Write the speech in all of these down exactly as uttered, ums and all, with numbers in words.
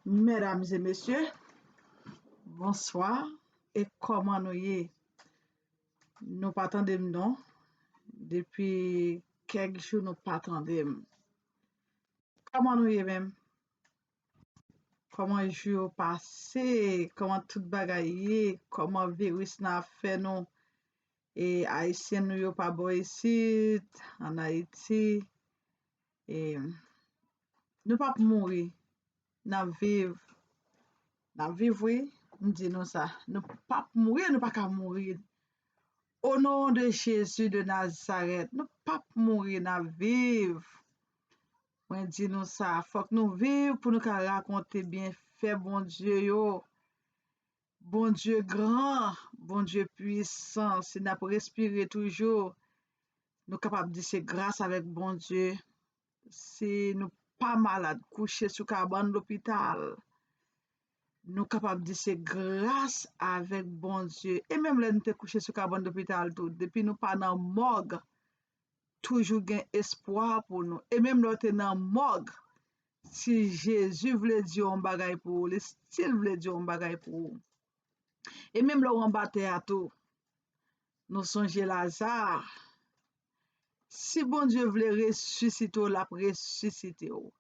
Medam e mesye, bonswa. E kòman nou ye? Nou pa tande m non. Depi kèk jou nou pa tande m. Kòman nou ye menm? Kòman jou yo pase? Kòman tout bagay ye? Kòman viris nan ap fè nou? E Ayisyen nou yo pa bò isit, ann Ayiti. E nou p ap mouri. N ap viv. N ap viv, wi. M di nou sa. Nou p ap mouri, nou pa ka mouri. O non de Jezi de Nazarèt, nou p ap mouri, n ap viv. Mwen di nou sa, fòk nou viv pou nou ka rakonte byenfè Bondye yo. Bondye gran, Bondye pwisan, si n ap respire toujou, nou kapab di se gras avèk Bondye. Si nou pa malad, kouche sou kabann lopital, nou kapab di se gras avèk Bondye. E menm lè nou te kouche sou kabann lopital tou, depi nou pa nan mòg, toujou gen espwa pou nou. E menm lè w te nan mòg, si Jezi vle di yon bagay pou ou, li still vle di yon bagay pou ou. E menm lè w anba tè a tou, nou sonje Laza. Si Bondye vle resisite w, l ap resisite w.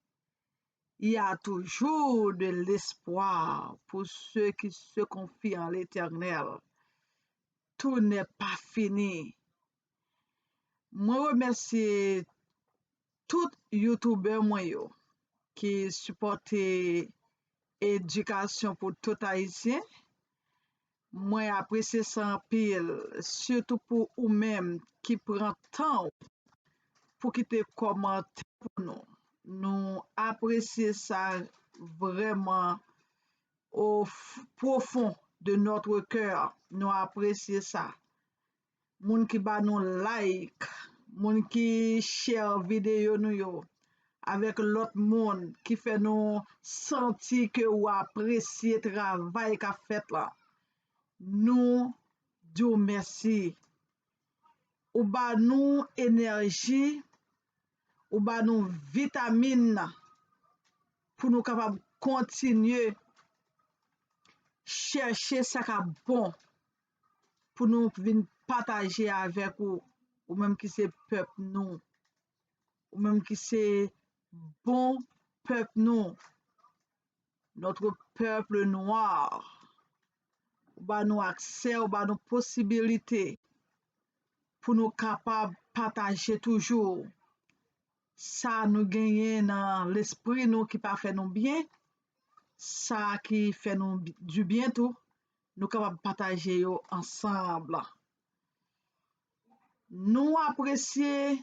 Il y a toujours de l'espoir pour ceux qui se confient en l'Éternel. Tout n'est pas fini. Mwen remèsye tout youtubè mwen yo ki sipòte Edikasyon pou tout Ayisyen. Mwen apresye sa anpil, sitou pou ou menm ki pran tan w pou kite kòmantè pou nou. Nou apresye sa vrèman au f- profond de notre cœur. Nou apresye sa. Moun ki ba nou like, moun ki share videyo nou yo avèk lòt moun, ki fè nou santi ke ou apresye travay k ap fèt la. Nou di w mèsi. Ou ba nou enèji, ou ba nou vitamin pou nou kapab kontinye chèche sa k ap bon pou nou vin pataje avèk ou, ou menm ki se pèp nou, ou menm ki se bon pèp nou, notre peuple noir. Ou ba nou aksè, ou ba nou posibilite pou nou kapab pataje toujou sa nou genyen nan lespri nou ki pa fè nou byen, sa ki fè nou bi- dibyen tou, nou kapab pataje yo ansanm. Nou apresye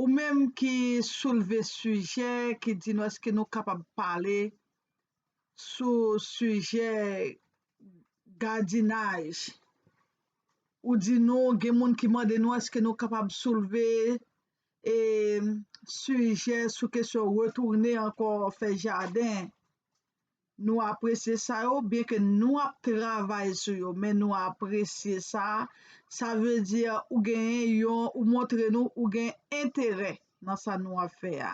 ou menm ki soulve sijè, ki di nou èske nou kapab pale sou sijè gadinaj. Ou di nou, gen moun ki mande nou èske nou kapab soulve e sijè sou kesyon retounen ankò fè jaden. Nou apresye sa yo, byenke nou ap travay sou yo, men nou apresye sa. Sa vle di ou genyen yon, ou montre nou ou gen enterè nan sa nou ap fè a.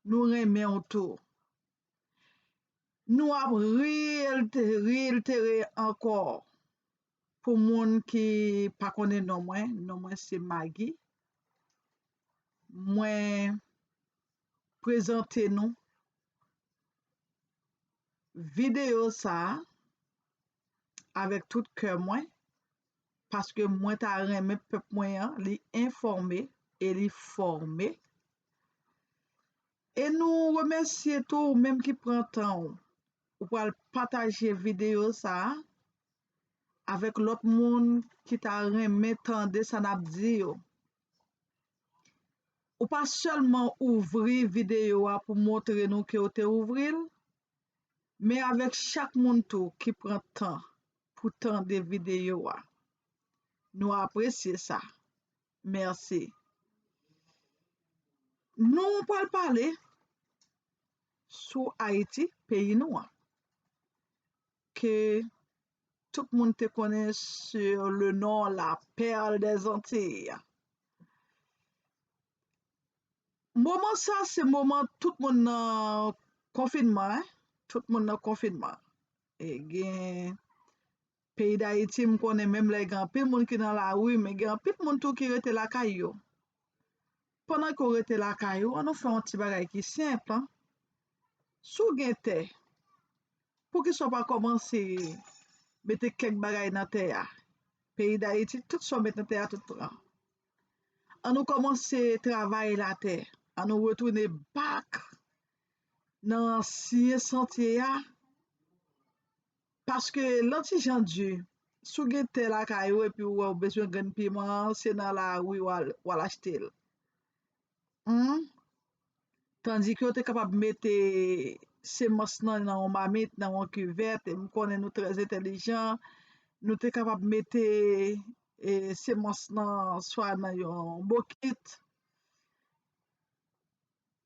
Nou renmen w tou. Nou ap reyèlte- reyètere ankò pou moun ki pa konnen non mwen, non mwen se Maggie. Mwen prezante nou videyo sa a avèk tout kè mwen, paske mwen ta renmen pèp mwen an, li enfòme e li fòme. E nou remèsye tou ou menm ki pran tan w, ou pral pataje videyo sa a avèk lòt moun ki ta renmen tande sa n ap di yo. Ou pa sèlman ouvri videyo a pou montre nou ke w te ouvri l, men avèk chak moun tou ki pran tan pou tande videyo a. Nou apresye sa. Mèsi. Nou pral pale sou Ayiti, peyi nou an, ke tout moun te konnen sur le nom la perle des Antilles. Moman sa se moman tout moun nan konfinman, en. tout moun nan konfinman. E gen peyi Dayiti, m konnen menm lè gen anpil moun ki nan lari, men gen anpil moun tou ki rete lakay yo. Pandan ke w rete lakay ou, ann nou fè yon ti bagay ki senp, an. Si w gen tè, poukisa w pa kòmanse mete kèk bagay nan tè a? Peyi Dayiti, tout sa w met nan tè a, tout pran. Ann nou kòmanse travay latè. Ann nou retounen back nan ansyen santye a. Paske lè ti jan di, si w gen tè lakay ou epi w wè w bezwen grenn piman, se nan lari w al, w al achte l. Hmm? Tandike w te kapab mete semans nan nan yon mamit, nan yon kivèt, e m konnen nou trè entèlijan, nou te kapab mete e, semans nan swa nan yon bokit.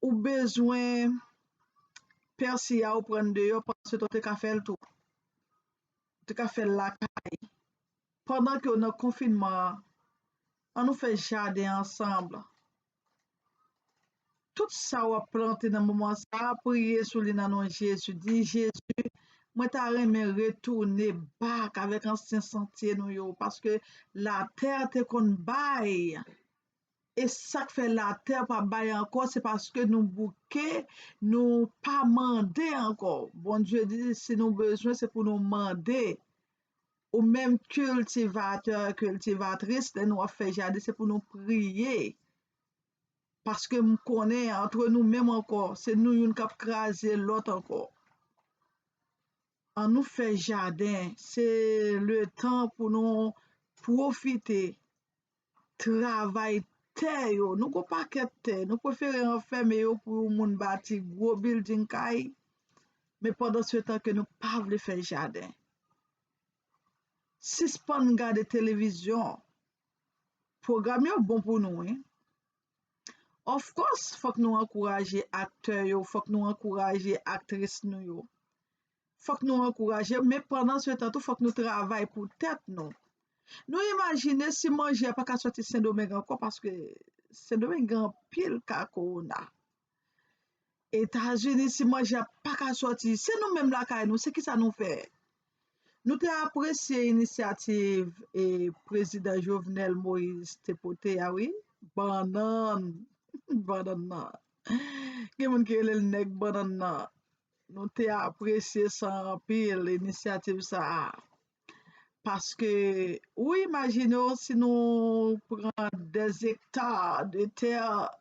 Ou bezwen pèsi a, ou pran l deyò, pandan se tan w te ka fè l tou. Ou te ka fè l lakay. Pandan ke w nan konfinman an, ann nou fè jaden ansanm. Tout sa w ap plante nan moman sa a, priye sou li nan non Jezi. Di, Jezi, mwen ta renmen retounen back avèk ansyen santye nou yo, paske latè te konn bay. E sa k fè latè pa bay ankò, se paske nou bouke, nou pa mande ankò. Bondye di, si nou bezwen, se pou nou mande. Ou menm kiltivatè, kiltivatris, lè nou ap fè jaden, se pou nou priye. Paske m konnen, antre nou menm ankò, se nou youn k ap kraze lòt ankò. Ann nou fè jaden. Se letan pou nou pwofite travay tè yo. Nou gon pakèt tè. Nou prefere anfèmen yo pou moun bati gwo bilding kay. Men pandan se tan ke nou pa vle fè jaden. Sispann gade televizyon. Pwogram yo bon pou nou, wi. Of course, fòk nou ankouraje aktè yo, fòk nou ankouraje aktris nou yo. Fòk nou ankouraje, men pandan se tan tou, fòk nou travay pou tèt nou. Nou imajine si manje a pa ka soti Sendomeng ankò, paske Sendomeng gen anpil ka kowona. Etazini, si manje a pa ka soti, se nou menm lakay nou, se kisa nou fè? Nou te apresye inisyativ e prezidan Jovenel Moïse te pote a, wi. Bannann, bannann nan. Gen moun ki rele l nèg bannann nan. Nou te apresye sa anpil, inisyativ sa a. Paske, ou imajine w, si nou pran dè ekta de tè,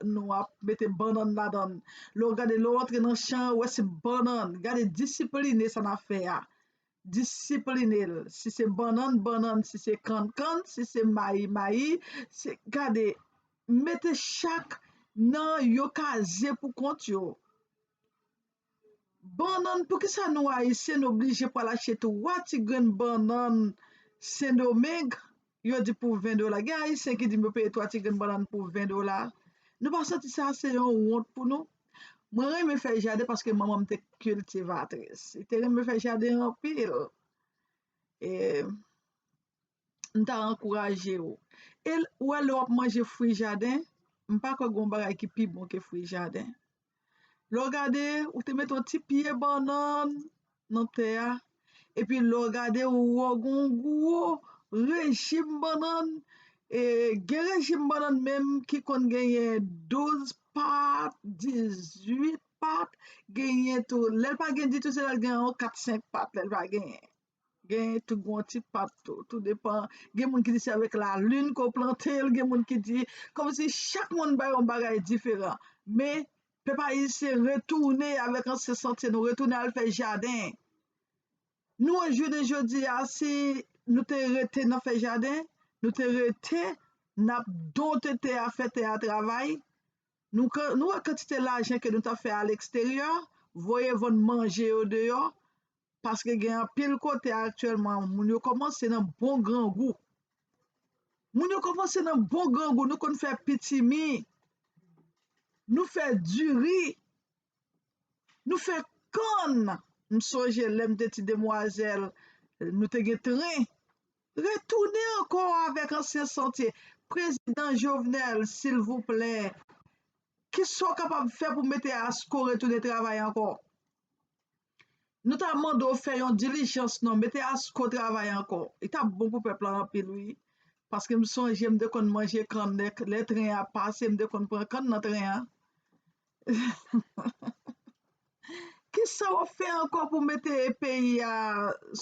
nou ap mete bannann ladan l. Lè w gade, lè w antre nan chan, ou wè se bannann. Gade disipline sa n ap fè a. Disipline l. Si se bannann, bannann. Si se kann, kann. Si se mayi, mayi. Se, gade, mete chak nan yo kaze pou kont yo. Bannann, poukisa nou Ayisyen nou oblije pral achte twa ti grenn bannann Sendomeng, yo di pou ven dola? Gen Ayisyen ki di m yo peye twa ti grenn bannann pou ven dola. Nou pa santi sa se yon wont pou nou? Mwen renmen fè jaden paske manman m te kiltivatris. Li te renmen fè jaden anpil. E m ta ankouraje w. E l, ou wè lè w ap manje fwi jaden, m pa kwè gon bagay ki pi bon ke fwi jaden. Lè w gade, ou te mete yon ti pye bannann nan tè a, epi lè w gade, ou wè w gon gwo rejim bannann, e gen rejim bannann menm ki konn genyen douz pat, dizuit pat, genyen tou, lè l pa gen ditou, se lè l gen yon kat, senk pat, lè l pa genyen. Gen tou gon ti pat tou. Tou depan. Gen moun ki di se avèk lalin ke w plante l. Gen moun ki di, kòmsi chak moun bay yon bagay diferan. Men, pèp ayisyen retounen avèk ansyen santye nou. Retounen al fè jaden. Nou, an jounen jodi a, si nou te rete nan fè jaden, nou te rete, n ap donte tè a, fè tè a travay. Nou, nou wè kantite lajan ke nou t ap fè aleksteryè, voye vann manje yo deyò, paske gen anpil kote aktyèlman, moun yo kòmanse nan bon grangou. Moun yo kòmanse nan bon grangou, nou konn fè pitimi, nou fè diri, nou fè kann. M sonje lè m te ti demwazèl, nou te gen tren. Retounen ankò avèk ansyen santye. Prezidan Jovenel, silvouplè, kisa w kapab fè pou mete Asco retounen travay ankò? Nou ta mande w fè yon dilijans non, mete Asko travay ankò. Li t ap bon pou pèp la anpil wi. Paske m sonje m te konn manje kann lè, lè tren an ap pase, m te konn pran kann nan tren an. Kisa w ap fè ankò pou mete peyi a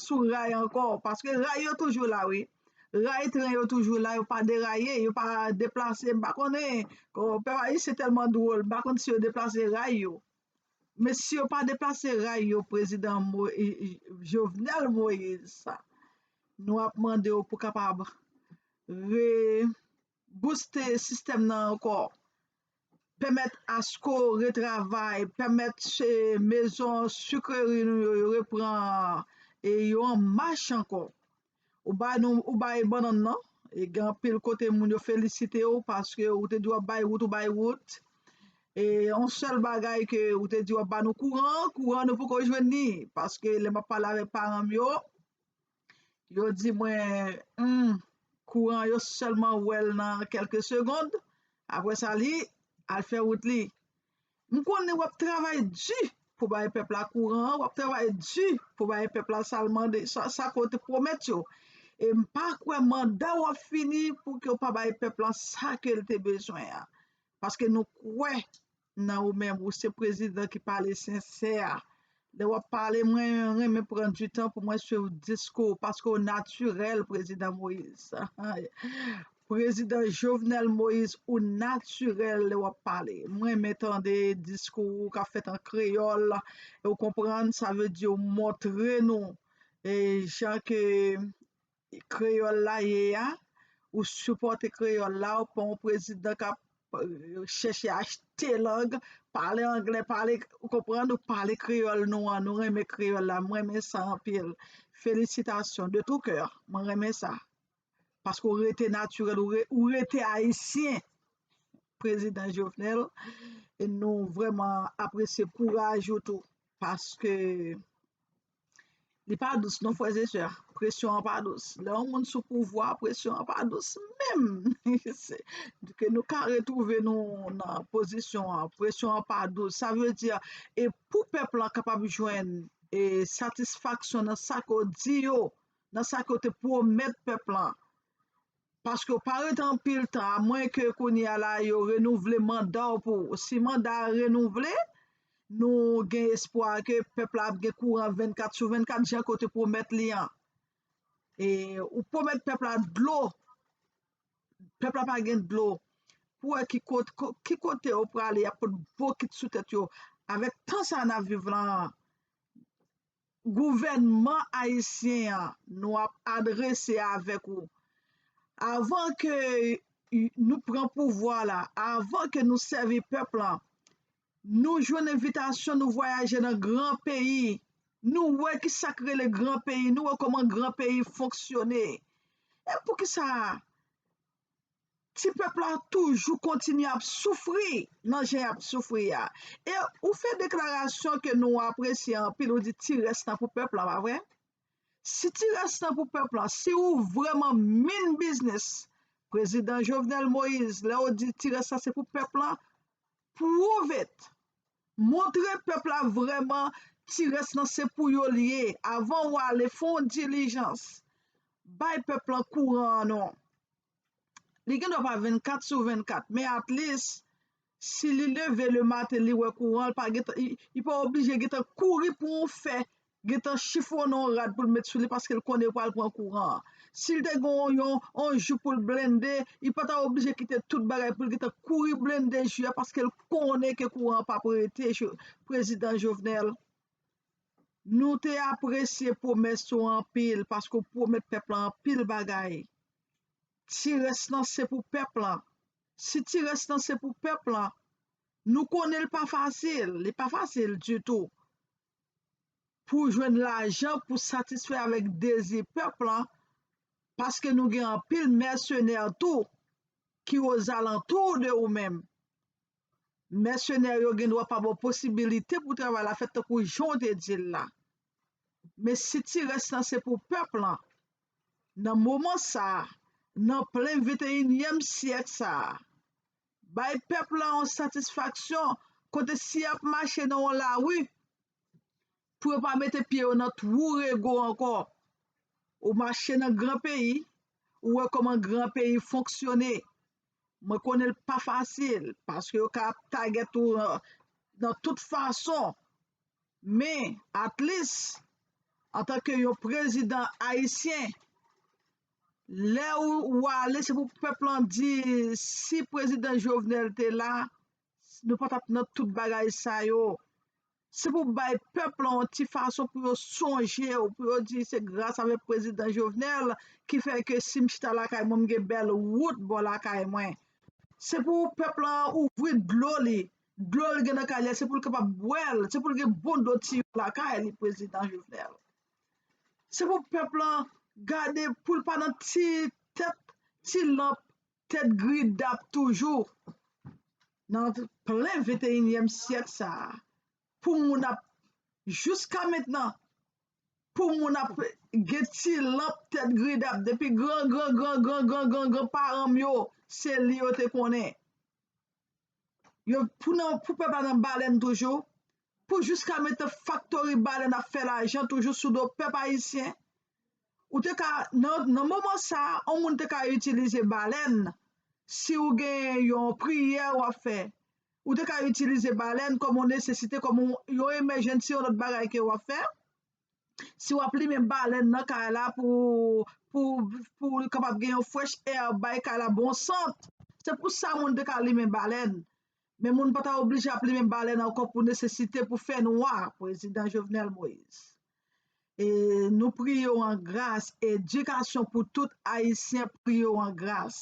sou ray ankò? Paske ray yo toujou la wi. Ray tren yo toujou la, yo pa deraye, yo pa deplase. M pa konnen, pèp ayisyen tèlman dwòl, m pa konn si yo deplase ray yo. Men si yo pa deplase ray yo, prezidan Mo- Jovenel Moïse, nou ap mande w pou kapab rebouste sistèm nan ankò. Pèmèt Asko retravay, pèmèt mezon sikreri nou yo, yo repran e yo an mach ankò. Ou ba nou, ou bay bannann nan. E gen anpil kote moun yo felisite w paske ou te di w ap bay wout, ou bay wout. E yon sèl bagay ke ou te di w ap ba nou kouran, kouran nou poko jwenn li. Paske lè m ap pale avèk paran m yo, yo di mwen, hmm, kouran yo sèlman wè l nan kèlke segond. Apre sa, li al fè wout li. M konnen w ap travay di pou bay pèp la kouran an, w ap travay di pou bay pèp la sa l mande, sa, sa ke w te pwomèt yo. E m pa kwè manda w ap fini pou ke w pa bay pèp la sa ke l te bezwen an. Paske nou kwè nan ou menm, ou se prezidan ki pale sensè. Lè w ap pale, mwen renmen pran di tan pou mwen swiv diskou w, paske w natirèl, prezidan Moïse. Prezidan Jovenel Moïse, ou natirèl lè w ap pale. Mwen renmen tande diskou w k ap fèt an kreyòl. E w konprann, sa vle di w montre nou e jan ke kreyòl la ye a, ou sipòte kreyòl la, ou pa yon prezidan k ap chèche achte lang, pale anglè, pale, ou konprann, ou pale kreyòl nou an, nou renmen kreyòl la, mwen renmen sa anpil. Felisitasyon, de tou kè, mwen renmen sa. Paske ou rete natirèl, ou, re, ou rete ayisyen, prezidan Jovenel, e nou vrèman apresye kouraj ou tou, paske li pa dous non, frè e sè, presyon an pa dous. Lè yon moun sou pouvwa, presyon an pa dous menm. Ke nou ka retwouve nou nan pozisyon an, presyon an pa dous. Sa vle di, e pou pèp lan kapab jwenn e satisfaksyon nan sa ke w di yo, nan sa ke w te pwomèt pèp lan. Paske w pa rete anpil tan, amwen ke kounye a la yo renouvle manda w pou ou. Si manda a renouvle, nou gen espwa ke pèp la ap gen kouran vennkat sou vennkat, jan ke w te pwomèt li an. E ou pwomèt pèp la dlo, pèp la pa gen dlo. Pou wè ki kote, ki kote yo prale, y ap pot bokit sou tèt yo. Avèk tan sa n ap viv lan, gouvènman ayisyen an, nou ap adrese avèk ou. Avan ke nou pran pouvwa la, avan ke nou sèvi pèp lan, nou jwenn envitasyon, nou vwayaje nan gran peyi. Nou wè ki sa k rele gran peyi, nou wè kòman gran peyi fonksyone. E poukisa ti pèp la toujou kontinye ap soufri nan jan y ap soufri a? E ou fè deklarasyon ke nou apresye anpil, ou di ti rès lan pou pèp la, pa vre? Si ti rès lan pou pèp la, si ou vrèman mean business, prezidan Jovenel Moïse, lè ou di ti rès lan se pou pèp la, prove it. Montre pèp la vrèman ti rès lan se pou yo l ye. Avan ou ale, fè yon dilijans. Bay pèp lan kouran an non. Li gen dwa pa vennkat sou vennkat, men at least, si li leve le maten, li wè kouran, li pa gentan, li, li pa oblije gentan kouri pou yon fè, gentan chifonnen yon rad pou l met sou li paske l konnen l pral pran kouran an. Si l te gen yon, yon, yon ji pou l blende, li pa ta oblije kite tout bagay pou l gentan kouri blende ji a paske l konnen ke kouran an p ap rete, Jo- prezidan Jovenel. Nou te apresye pwomès ou anpil paske w pwomèt pèp la anpil bagay. Ti rès lan se pou pèp lan. Si ti rès lan se pou pèp lan, nou konnen l pa fasil, li pa fasil ditou pou w jwenn lajan pou satisfè avèk dezi pèp lan, paske nou gen anpil mèsenè tou ki ozalantou de ou menm. Mèsenè yo gen dwa pa ba w posibilite pou travay la fèt tankou jan w te di l la. Men si ti rès lan se pou pèp lan, nan moman sa a, nan plen venteyinyèm syèk sa a, bay pèp la yon satisfaksyon kote si y ap mache nan yon lari, pou yo pa mete pye yo nan twou rego ankò. Ou mache nan gran peyi, ou wè kòman gran peyi fonksyone. Mwen konnen l pa fasil, paske yo ka ap tagèt ou nan tout fason. Men, at least, antanke yon prezidan ayisyen, lè ou ale, se pou pèp lan di, si prezidan Jovenel te la, nou pa t ap nan tout bagay sa yo. Se pou bay pèp lan yon ti fason pou yo sonje w, pou yo di se gras avèk prezidan Jovenel ki fè ke si m chita lakay mwen, m gen bèl wout bò lakay mwen. Se pou pèp lan ouvri dlo li, dlo l gen nan kay li a, se pou l kapab bwè l, se pou l gen bon dlo tiyo lakay li, prezidan Jovenel. Se pou pèp lan gade pou l pa nan ti tèt, ti lanp, tèt gri dap toujou. Nan plen venteyinyèm syèk sa a, pou moun ap, jiska mentnan, pou moun ap gen ti lanp tèt gri dap depi gran, gran, gran, gran, gran, gran, gran paran m yo, se li yo te konnen. Yo, pou nan, pou pèp la nan balèn toujou, pou jiska mentnan faktori balèn ap fè lajan toujou sou do pèp ayisyen. Ou te ka, nan, nan moman sa a, yon moun te ka itilize balèn, si w gen yon priyè w ap fè, ou te ka itilize balèn kòm yon nesesite, kòm yon, yon emergency, yon lòt bagay ke w ap fè. Si w ap limen balèn nan kay la pou, pou, pou li kapab gen yon fresh air, bay kay la bon sant, se pou sa moun te ka limen balèn. Men moun pa ta oblije ap limen balèn ankò pou nesesite pou fè nwa, prezidan Jovenel Moïse. E nou priye w an gras, edikasyon pou tout ayisyen, priye w an gras.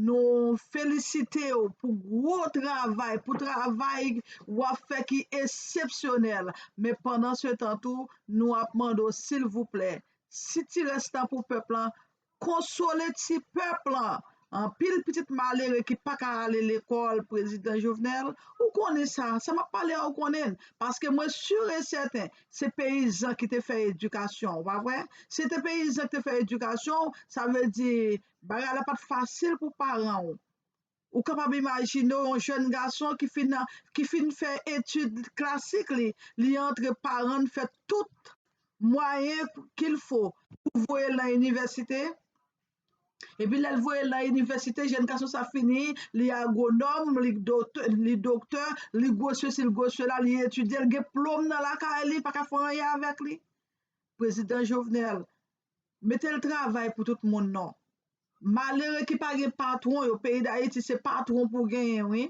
Nou felisite w pou gwo travay, pou travay w ap fè ki eksepsyonèl. Men pandan se tan tou, nou ap mande w silvouplè, si ti rès tan pou pèp lan, konsole ti pèp lan. Anpil pitit malere ki pa ka ale lekòl, prezidan Jovenel, ou konnen sa, sa m ap pale a ou konnen l, paske mwen si e sèten se peyizan ki te fè edikasyon w, pa vre? Si te peyizan ki te fè edikasyon w, sa vle di bagay la pa t fasil pou paran w. Ou kapab imajine w yon jèn gason ki fin, ki fin fè etid klasik li, li antre paran l fè tout mwayen qu'il faut pou voye l nan inivèsite. Epi lè l voye l nan inivèsite, jèn gason sa fini, li agwonòm, li doktè, li doktè, li gwo sesi, li gwo sela, li etidye, li gen plòm nan lakay li, pa ka fè anyen avèk li. Prezidan Jovenel, mete l travay pou tout moun non. Malere ki pa gen patwon yo, peyi Dayiti se patwon pou genyen wi.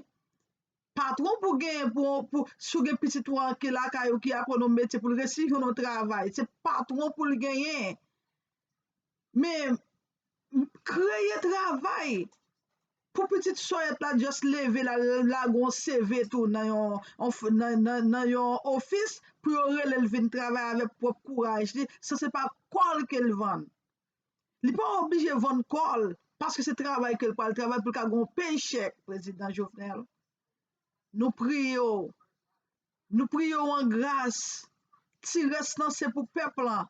Patwon pou genyen pou, pou, si w gen pitit ou an ki lakay ou ki aprann yon metye pou l resi jwenn yon travay, se patwon pou l genyen. Men, kreye travay pou pitit sòyèt la just leve la, lage yon C V tou nan yon, yon f-, nan, nan, nan yon ofis pou yo rele l vin travay avèk pwòp kouraj li, san se pa kò l ke l vann. Li pa oblije vann kò l, paske se travay ke l pral travay pou l ka gen yon paycheck, prezidan Jovenel. Nou priye w. Nou priye w an gras. Ti rès lan se pou pèp lan.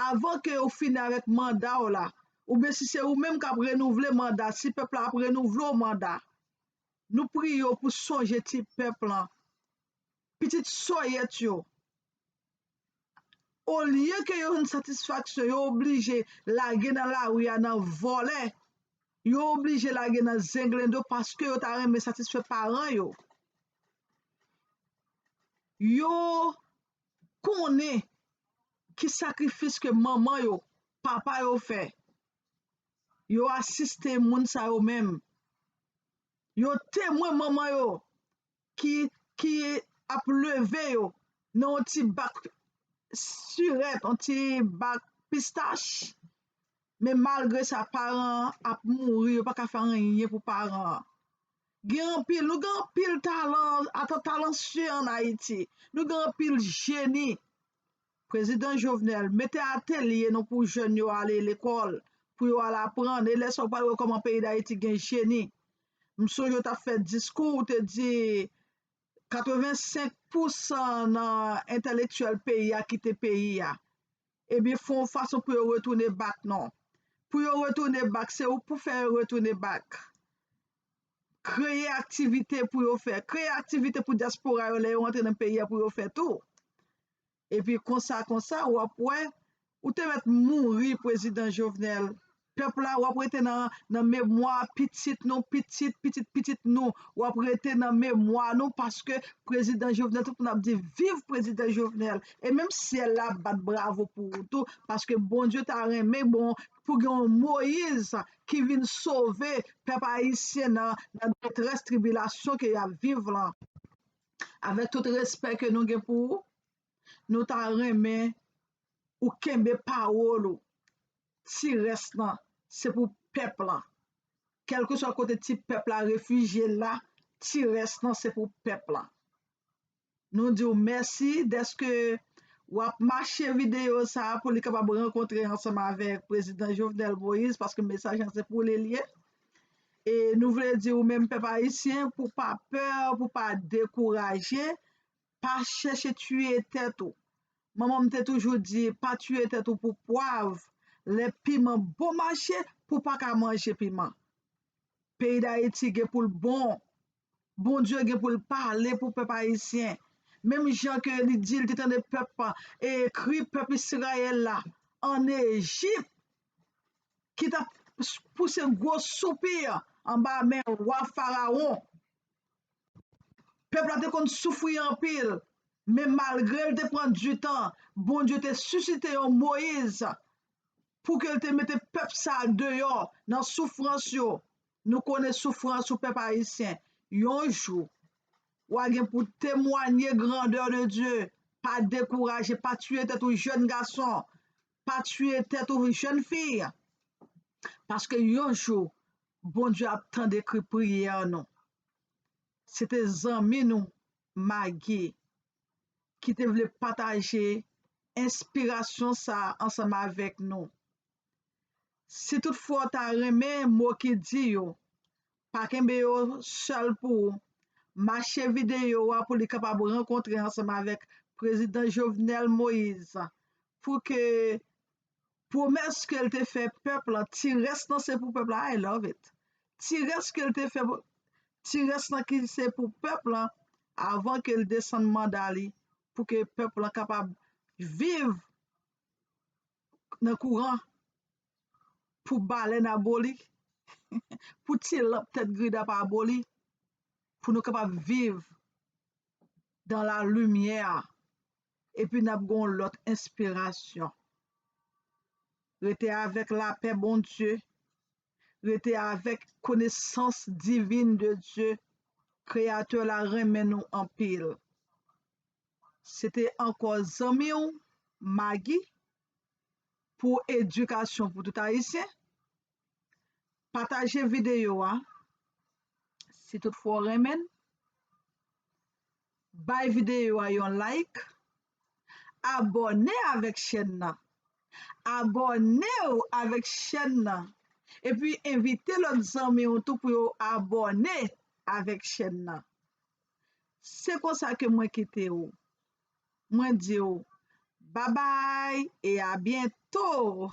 Avan ke w fini avèk manda w la, oubyen si se ou menm k ap renouvle manda, si pèp la ap renouvle w manda, nou priye w pou sonje ti pèp lan. Pitit sòyèt yo. Olye ke yo jwenn satisfaksyon, yo oblije lage nan lari a nan vòlè. Yo oblije lage nan zenglendo paske yo ta renmen satisfè paran yo. Yo konnen ki sakrifis ke manman yo, papa yo fè. Yo asiste moun sa yo menm. Yo temwen manman yo ki, ki ap leve yo nan yon ti bak sirèt, yon ti bak pistach. Men malgre sa, paran an ap mouri, yo pa ka fè anyen pou paran an. Gen anpil, nou gen anpil talan, atan talansye ann Ayiti. Nou gen anpil jeni. Prezidan Jovenel, mete atelye non pou jèn yo ale lekòl, pou yo al aprann, e lè sa w pral wè kòman peyi Dayiti gen jeni. M sonje w t ap fè diskou, ou te di katrevensenk pousan nan entèlektyèl peyi a kite peyi a. Ebyen, fè yon fason pou yo retounen bak non. Pou yo retounen bak, se ou k pou fè yo retounen bak. Kreye aktivite pou yo fè. Kreye aktivite pou dyaspora yo lè yo antre nan peyi a pou yo fè tou. Epi konsa, konsa, w ap wè, ou te mèt mouri, Prezidan Jovenel. Pèp la, w ap rete nan, nan memwa pitit nou, pitit, pitit, pitit nou. W ap rete nan memwa nou paske Prezidan Jovenel, tout moun ap di, "Viv Prezidan Jovenel." E menm syèl la ap bat bravo pou ou tou, paske Bondye ta renmen, bon, pou gen yon Moyiz ki vin sove pèp ayisyen nan, nan detrès, tribilasyon ke y ap viv lan. Avèk tout respè ke nou gen pou ou, nou ta renmen ou kenbe pawòl ou. Ti rès lan, se pou pèp lan. Kèlkeswa kote ti pèp la refijye la, ti rès lan, se pou pèp lan. Nou di w mèsi dèske w ap mache videyo sa a pou li kapab rankontre ansanm avèk Prezidan Jovenel Moïse, paske mesaj lan se pou li l ye. E nou vle di w menm pèp ayisyen, pou pa pè, pou pa dekouraje, pa chèche tiye tèt ou. Manman m te toujou di, pa tiye tèt ou pou pwav, lè piman bon mache, pou pa ka manje piman. Peyi Dayiti gen pou l bon. Bondye gen pou l pale pou pèp ayisyen. Menm jan ke li di l te tande pèp, e kri pèp Izrayèl la ann Ejip, ki t ap pouse gwo soupi anba men wa Farawon. Pèp la te konn soufri anpil, men malgre l te pran ditan, Bondye te sisite yon Moyiz pou ke l te mete pèp sa a deyò nan soufrans yo. Nou konnen soufrans ou pèp ayisyen. Yon jou, w a gen pou temwanye grandè de Dye. Pa dekouraje, pa tiye tèt ou jèn gason, pa tiye tèt ou jèn fi. Paske yon jou, Bondye ap tande kri priyè nou. Se te zanmi nou, Magi, ki te vle pataje enspirasyon sa a ansanm avèk nou. Si toutfwa w ta renmen mo ki di yo, pa kenbe yo sèl pou ou. Mache videyo a pou li kapab rankontre ansanm avèk Prezidan Jovenel Moïse, pou ke pwomès ke l te fè pèp lan, ti rès lan se pou pèp la, I love it. Ti rès ke l te fè, ti rès lan ki se pou pèp lan, avan ke l desann manda li, pou ke pèp lan kapab viv nan kouran, pou balèn aboli, pou ti lanp tèt gridap aboli, pou nou kapab viv dans la lumière. Epi n ap gen yon lòt enspirasyon. Rete avèk lapè Bondye. Rete avèk konesans divin de Dye. Kreyatè la renmen nou anpil. Se te ankò zanmi w, Magi, pou edikasyon pou tout Ayisyen. Pataje videyo a, si toutfwa w renmen l. Bay videyo a yon like. Abòne avèk chèn nan. Abòne w avèk chèn nan. Epi envite lòt zanmi w tou pou yo abòne avèk chèn nan. Se konsa ke mwen kite w. Mwen di w, babay e a byento!